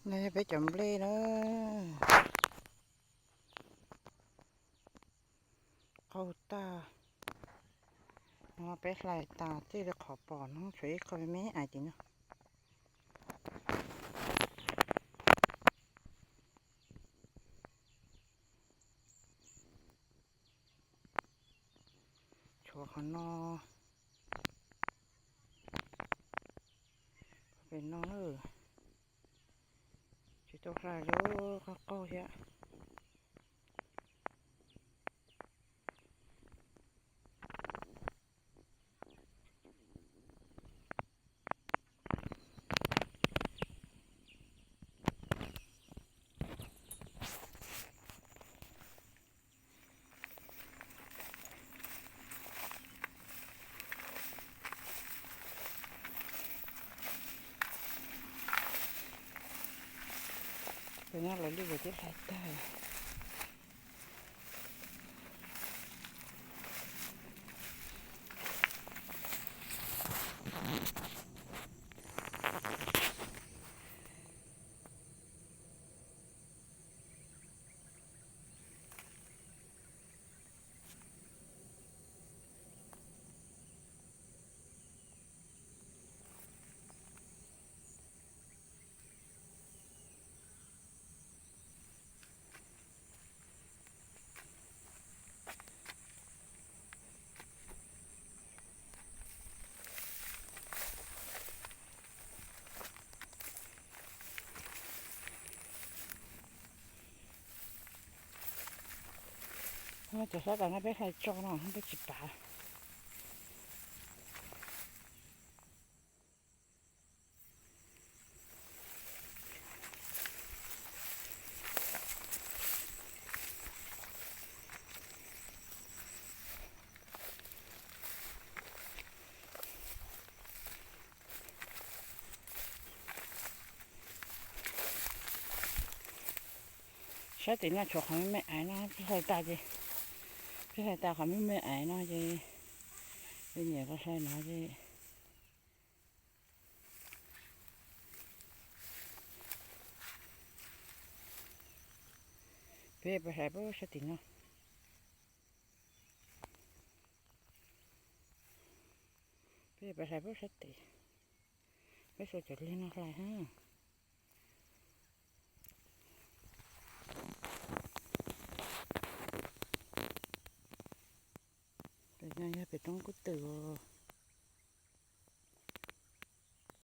No yog peb cov nplej na. Qaug tag. No peb hlais tas txij li qhov pom no tshuav ib qho me me ais tim no. Tshuav qhov no, pem no na, tsis tau hlais li, qaug qaug thiab. Tus nyob lawv lij ces twb hlais tag. Cov sab tas no peb hlais tso no peb tsis pav. Sab tim no tshuav qhov me me aiv no, peb hlais tas ces, peb hlais tas qhov me me aiv no ces, peb nyiam hlais no ces peb pais hlais pub sab tim no. Peb pais hlais pub sab tim, peb xuas cov liag no hlais ha. Pem no yog pem roob kub twm os.